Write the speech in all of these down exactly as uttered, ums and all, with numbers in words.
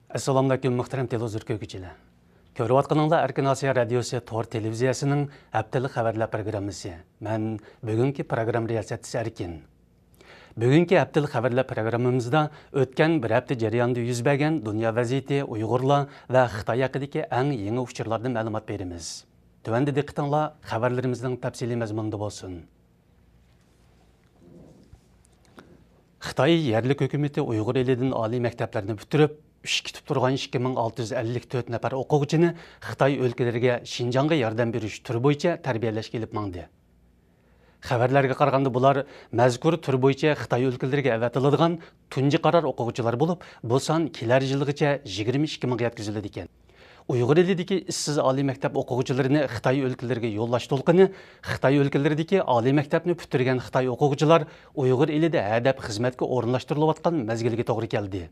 ئەسسالامۇئەلەيكۇم، مۇھتەرەم تېلېۋىزور كۆرگۈچىلەر. كۆرۈۋاتقىنىڭلار ئەركىن ئاسىيا رادىيوسى تور تېلېۋىزىيەسىنىڭ ھەپتىلىك خەۋەرلەر پروگراممىسى. مەن بۈگۈنكى پروگرامما رىياسەتچىسى ئەركىن. بۈگۈنكى ھەپتىلىك خەۋەرلەر پروگراممىمىزدا ئۆتكەن بىر ھەپتە جەريانىدا يۈز بەرگەن دۇنيا ۋەزىيىتى، ئۇيغۇرلار ۋە خىتاي ھەققىدىكى ئەڭ يېڭى ئۇچۇرلاردىن مەلۇمات بېرىمىز. تۆۋەندە دىققىتىڭلار خەۋەرلىرىمىزنىڭ تەپسىلىي مەزمۇنىدا بولسۇن. خىتاي يەرلىك ھۆكۈمىتى ئۇيغۇر ئېلىدىن ئالىي مەكتەپلەرنى پۈتتۈرۈپ، ئىشكە تۇتۇپ تۇرغان ئىككى مىڭ ئالتە يۈز ئەللىك تۆت نەپەر ئوقۇغۇچىنى خىتاي ئۆلكىلىرىگە شىنجاڭغا ياردەم بېرىش تۈرى بويىچە تەربىيەلەشكە ئېلىپ ماڭدى. خەۋەرلەرگە قارىغاندا، بۇلار مەزكۇر تۈر بويىچە خىتاي ئۆلكىلىرىگە ئەۋەتىلىدىغان تۇنجى قارار ئوقۇغۇچىلار بولۇپ، بۇ سان كېلەر يىلغىچە يىگىرمە ئىككى مىڭغا يەتكۈزۈلىدىكەن. ئۇيغۇر ئېلىدىكى ئىشسىز ئالىي مەكتەپ ئوقۇغۇچىلىرىنى خىتاي ئۆلكىلىرىگە يوللاش تولقۇنى خىتاي ئۆلكىلىرىدىكى ئالىي مەكتەپنى پۈتتۈرگەن خىتاي ئوقۇغۇچىلار ئۇيغۇر ئېلىدە ھەدەپ خىزمەتكە ئورۇنلاشتۇرۇلۇۋاتقان مەزگىلگە توغرا كەلدى.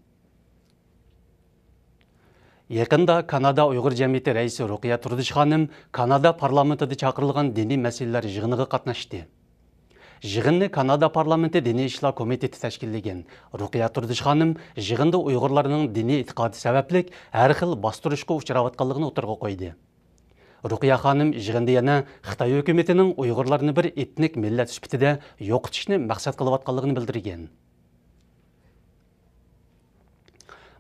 يېقىندا كانادا ئۇيغۇر جەمئىيىتى رەئىسى رۇقىيە تۇردۇش خانىم كانادا پارلامېنتىدا چاقىرىلغان دىنىي مەسىلىلەر يىغىنىغا قاتناشتى. يىغىننى كانادا پارلامېنتى دىنىي ئىشلار كومىتېتى تەشكىللىگەن. رۇقىيە تۇردۇش خانىم يىغىندا ئۇيغۇرلارنىڭ دىنىي ئېتىقادى سەۋەبلىك ھەر خىل باستۇرۇشقا ئۇچراۋاتقانلىقىنى ئوتتۇرىغا قويدى. رۇقىيە خانىم يىغىندا يەنە خىتاي ھۆكۈمىتىنىڭ ئۇيغۇرلارنى بىر ئېتنىك مىللەت سۈپىتىدە يوقىتىشنى مەقسەت قىلىۋاتقانلىقىنى بىلدۈرگەن.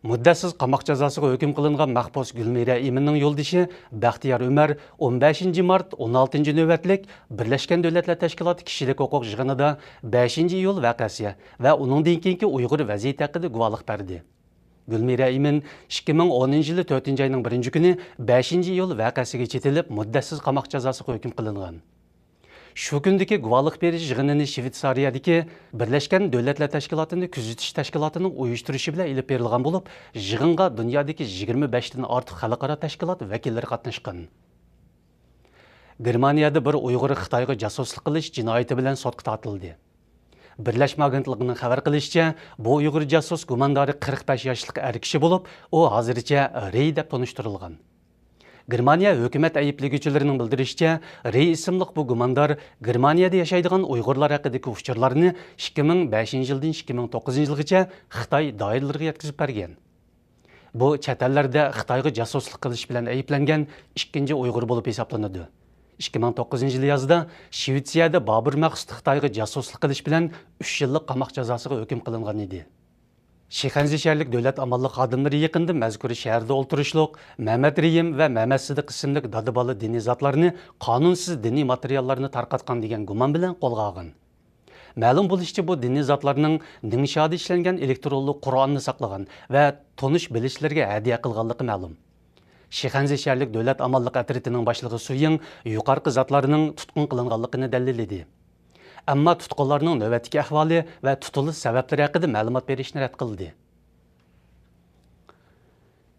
مۇددەتسىز قاماق جازاسىغا ھۆكۈم قىلىنغان مەھبۇس گۈلمىرە ئىمىننىڭ يولدىشى بەختىيار ئۆمەر ئون بەشىنچى مارت، ئون ئالتىنچى نۆۋەتلىك بىرلەشكەن دۆلەتلەر تەشكىلاتى كىشىلىك ھوقۇق يىغىنىدا بەشىنچى ئىيۇل ۋەقەسى ۋە ئۇنىڭدىن كېيىنكى ئۇيغۇر ۋەزىيىتى ھەققىدە گۇۋاھلىق بەردى. گۈلمىرە ئىمىن ئىككى مىڭ ئونىنچى يىلى تۆتىنچى ئاينىڭ بىرىنچى كۈنى بەشىنچى ئىيۇل ۋەقەسىگە چېتىلىپ، مۇددەتسىز قاماق جازاسىغا ھۆكۈم قىلىنغان. شۇ كۈندىكى گۇۋاھلىق بېرىش يىغىنىنى شۋېتسارىيەدىكى بىرلەشكەن دۆلەتلەر تەشكىلاتىنى كۆزىتىش تەشكىلاتىنىڭ ئۇيۇشتۇرۇشى بىلەن ئېلىپ بېرىلغان بولۇپ، يىغىنغا دۇنيادىكى يىگىرمە بەشتىن ئارتۇق خەلقئارا تەشكىلات ۋەكىللىرى قاتناشقان. گېرمانىيەدە بىر ئۇيغۇر خىتايغا جاسۇسلۇق قىلىش جىنايىتى بىلەن سوتقا تارتىلدى. بىرلەشمە ئاگېنتلىقىنىڭ خەۋەر قىلىشىچە، بۇ ئۇيغۇر جاسۇس گۇماندارى قىرىق بەش ياشلىق ئەر كىشى بولۇپ، ئۇ ھازىرچە رېي دەپ تونۇشتۇرۇلغان. گېرمانىيە ھۆكۈمەت ئەيىبلىگۈچىلىرىنىڭ بىلدۈرۈشىچە، رېي ئىسىملىق بۇ گۇماندار گېرمانىيەدە ياشايدىغان ئۇيغۇرلار ھەققىدىكى ئۇچۇرلارنى ئىككى مىڭ بەشىنچى يىلدىن ئىككى مىڭ توققۇزىنچى يىلغىچە خىتاي دائىرىلىرىگە يەتكۈزۈپ بەرگەن. بۇ چەت ئەللەردە خىتايغا جاسۇسلۇق قىلىش بىلەن ئەيىبلەنگەن ئىككىنچى ئۇيغۇر بولۇپ ھېسابلىنىدۇ. ئىككى مىڭ توققۇزىنچى يىلى يازدا شىۋېتسىيەدە بابۇر مەخسۇت خىتايغا جاسۇسلۇق قىلىش بىلەن ئۈچ يىللىق قاماق جازاسىغا ھۆكۈم قىلىنغان ئىدى. شىخەنزې شەھەرلىك دۆلەت ئامانلىق خادىملىرى يېقىندا مەزكۇر شەھەردە ئولتۇرۇشلۇق مەمەت رېھىم ۋە مەمەت سىدىق ئىسىملىك دادا-بالا دىنىي زاتلارنى قانۇنسىز دىنىي ماتېرىياللارنى تارقاتقان دېگەن گۇمان بىلەن قولغا ئالغان. مەلۇم بولۇشىچە، بۇ دىنىي زاتلارنىڭ نىڭشادە ئىشلەنگەن ئېلېكترونلۇق قۇرئاننى ساقلىغان ۋە تونۇش بىلىشلىرىگە ھەدىيە قىلغانلىقى مەلۇم. شىخەنزې شەھەرلىك دۆلەت ئامانلىق ئەترىتىنىڭ باشلىقى سۇيىڭ يۇقىرىقى زاتلارنىڭ تۇتقۇن قىلىنغانلىقىنى دەلىللىدى. ئەمما تۇتقۇنلارنىڭ نۆۋەتتىكى ئەھۋالى ۋە تۇتۇلۇش سەۋەبلىرى ھەققىدە مەلۇمات بېرىشنى رەت قىلدى.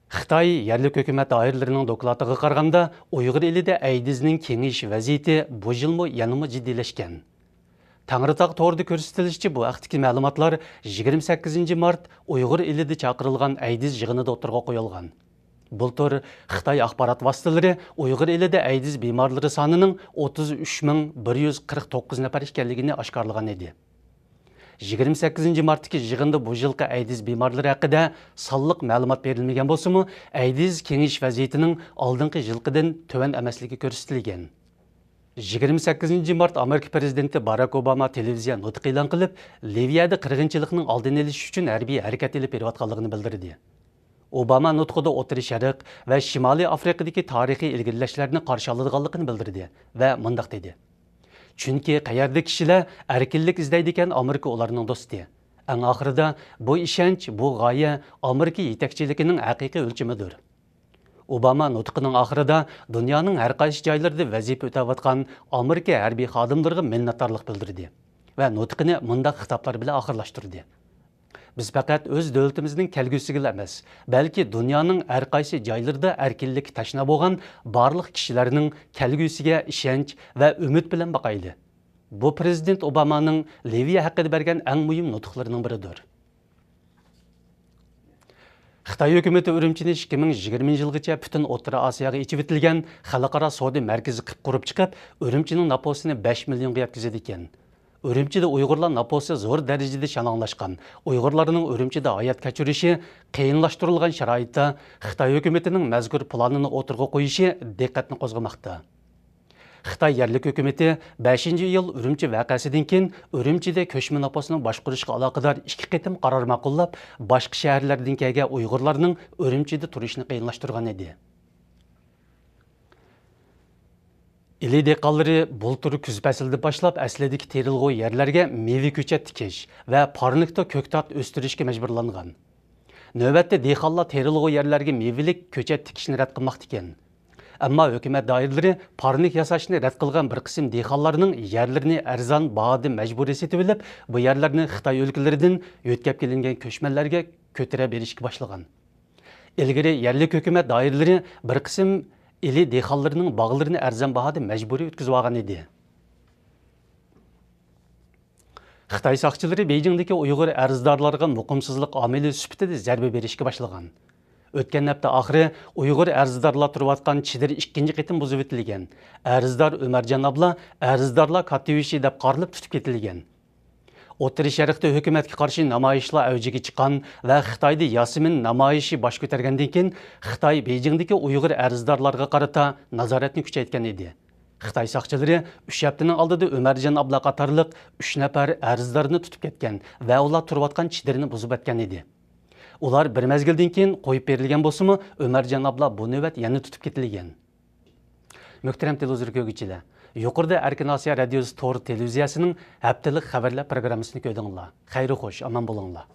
خىتاي يەرلىك ھۆكۈمەت دائىرىلىرىنىڭ دوكلاتىغا قارىغاندا، ئۇيغۇر ئېلىدە ئەيدىزنىڭ كېڭىيىش ۋەزىيىتى بۇ يىلمۇ يەنىمۇ جىددىيلەشكەن. تەڭرىتاغ تورىدا كۆرسىتىلىشىچە، بۇ ھەقتىكى مەلۇماتلار يىگىرمە سەككىزىنچى مارت ئۇيغۇر ئېلىدە چاقىرىلغان ئەيدىز يىغىنىدا ئوتتۇرىغا قويۇلغان. بۇلتۇر خىتاي ئاخبارات ۋاسىتىلىرى ئۇيغۇر ئېلىدە ئەيدىز بىمارلىرى سانىنىڭ ئوتتۇز ئۈچ مىڭ بىر يۈز قىرىق توققۇز نەپەر ئىكەنلىكىنى ئاشكارىلىغان ئىدى. يىگىرمە سەككىزىنچى مارتتىكى يىغىندا بۇ يىلقى ئەيدىز بىمارلىرى ھەققىدە سانلىق مەلۇمات بېرىلمىگەن بولسىمۇ، ئەيدىز كېڭىيىش ۋەزىيىتىنىڭ ئالدىنقى يىلقىدىن تۆۋەن ئەمەسلىكى كۆرسىتىلگەن. يىگىرمە سەككىزىنچى مارت ئامېرىكا پىرېزىدېنتى باراك ئوباما تېلېۋىزىيە نۇتۇق ئېلان قىلىپ، لىۋىيەدە قىرغىنچىلىقنىڭ ئالدىنى ئېلىش ئۈچۈن ھەربىي ھەرىكەت ئېلىپ بېرىۋاتقانلىقىنى بىلدۈردى. ئوباما نۇتقىدا ئوتتۇرا شەرق ۋە شىمالىي ئافرىقىدىكى تارىخىي ئىلگىرىلەشلەرنى قارشى ئالىدىغانلىقىنى بىلدۈردى ۋە مۇنداق دېدى: «چۈنكى قەيەردە كىشىلەر ئەركىنلىك ئىزدەيدىكەن، ئامېرىكا ئۇلارنىڭ دوستى.» ئەڭ ئاخىرىدا، بۇ ئىشەنچ، بۇ غايە ئامېرىكا يېتەكچىلىكىنىڭ ھەقىقىي ئۆلچىمىدۇر. ئوباما نۇتقىنىڭ ئاخىرىدا دۇنيانىڭ ھەر قايسى جايلىرىدا ۋەزىپە ئۆتەۋاتقان ئامېرىكا ھەربىي خادىملىرىغا مىننەتدارلىق بىلدۈردى ۋە نۇتقىنى مۇنداق خىتابلار بىلەن ئاخىرلاشتۇردى: «بىز پەقەت ئۆز دۆلىتىمىزنىڭ كەلگۈسىگىلا ئەمەس، بەلكى دۇنيانىڭ ھەر قايسى جايلىرىدا ئەركىنلىككە تەشنا بولغان بارلىق كىشىلەرنىڭ كەلگۈسىگە ئىشەنچ ۋە ئۈمىد بىلەن باقايلى.» بۇ پىرېزىدېنت ئوبامانىڭ لىۋىيە ھەققىدە بەرگەن ئەڭ مۇھىم نۇتۇقلىرىنىڭ بىرىدۇر. خىتاي ھۆكۈمىتى ئۈرۈمچىنى ئىككى مىڭ يىگىرمىنچى يىلغىچە پۈتۈن ئوتتۇرا ئاسىياغا ئېچىۋېتىلگەن خەلقئارا سودا مەركىزى قىلىپ قۇرۇپ چىقىپ، ئۈرۈمچىنىڭ ناپۇسىنى بەش مىليونغا يەتكۈزىدىكەن. ئۈرۈمچىدە ئۇيغۇرلار نوپۇسى زور دەرىجىدە شالاڭلاشقان، ئۇيغۇرلارنىڭ ئۈرۈمچىدە ھايات كەچۈرۈشى قىيىنلاشتۇرۇلغان شارائىتتا خىتاي ھۆكۈمىتىنىڭ مەزكۇر پىلانىنى ئوتتۇرىغا قويۇشى دىققەتنى قوزغىماقتا. خىتاي يەرلىك ھۆكۈمىتى بەشىنچى ئىيۇل ئۈرۈمچى ۋەقەسىدىن كېيىن ئۈرۈمچىدە كۆچمە نوپۇسنى باشقۇرۇشقا ئالاقىدار ئىككى قېتىم قارار ماقۇللاپ، باشقا شەھەرلەردىن كەلگەن ئۇيغۇرلارنىڭ ئۈرۈمچىدە تۇرۇشىنى قىيىنلاشتۇرغان ئىدى. ئىلى دېھقانلىرى بۇلتۇر كۈز پەسلىدىن باشلاپ ئەسلىدىكى تېرىلغۇ يەرلەرگە مېۋە كۆچەت تىكىش ۋە پارنىكتا كۆكتات ئۆستۈرۈشكە مەجبۇرلانغان. نۆۋەتتە دېھقانلار تېرىلغۇ يەرلەرگە مېۋىلىك كۆچەت تىكىشنى رەت قىلماقتىكەن. ئەمما ھۆكۈمەت دائىرىلىرى پارنىك ياساشنى رەت قىلغان بىر قىسىم دېھقانلارنىڭ يەرلىرىنى ئەرزان باھادا مەجبۇرىي سېتىۋېلىپ، بۇ يەرلەرنى خىتاي ئۆلكىلىرىدىن يۆتكەپ كېلىنگەن كۆچمەنلەرگە كۆتۈرە بېرىشكە باشلىغان. ئىلگىرى يەرلىك ھۆكۈمەت دائىرىلىرى بىر قىسىم ئىلى دېھقانلىرىنىڭ باغلىرىنى ئەرزان باھادا مەجبۇرىي ئۆتكۈزۈۋالغان ئىدى. خىتاي ساقچىلىرى بېيجىڭدىكى ئۇيغۇر ئەرزدارلارغا مۇقىمسىزلىق ئامىلى سۈپىتىدە زەربە بېرىشكە باشلىغان. ئۆتكەن ھەپتە ئاخىرى ئۇيغۇر ئەرزدارلار تۇرۇۋاتقان چېدىر ئىككىنچى قېتىم بۇزۇۋېتىلگەن. ئەرزدار ئۆمەرجان ئابلا ئەرزدارلار كاتتىبېشى دەپ قارىلىپ تۇتۇپ كېتىلگەن. ئوتتۇرا شەرقتە ھۆكۈمەتكە قارشى نامايىشلار ئەۋجىگە چىققان ۋە خىتايدا ياسىمىن نامايىشى باش كۆتەرگەندىن كېيىن، خىتاي بېيجىڭدىكى ئۇيغۇر ئەرزدارلارغا قارىتا نازارەتنى كۈچەيتكەن ئىدى. خىتاي ساقچىلىرى ئۈچ ھەپتىنىڭ ئالدىدا ئۆمەرجان ئابلا قاتارلىق ئۈچ نەپەر ئەرزدارنى تۇتۇپ كەتكەن ۋە ئۇلار تۇرۇۋاتقان چېدىرنى بۇزۇپ ئەتكەن ئىدى. ئۇلار بىر مەزگىلدىن كېيىن قويۇپ بېرىلگەن بولسىمۇ، ئۆمەرجان ئابلا بۇ نۆۋەت يەنە تۇتۇپ كېتىلگەن. مۆھتەرەم تېلېۋىزور كۆرگۈچىلەر، يۇقىرىدا ئەركىن ئاسىيا رادىيوسى تور تېلېۋىزىيەسىنىڭ ھەپتىلىك خەۋەرلەر پروگراممىسىنى كۆردۈڭلار. خەير خوش، ئامان بولۇڭلار.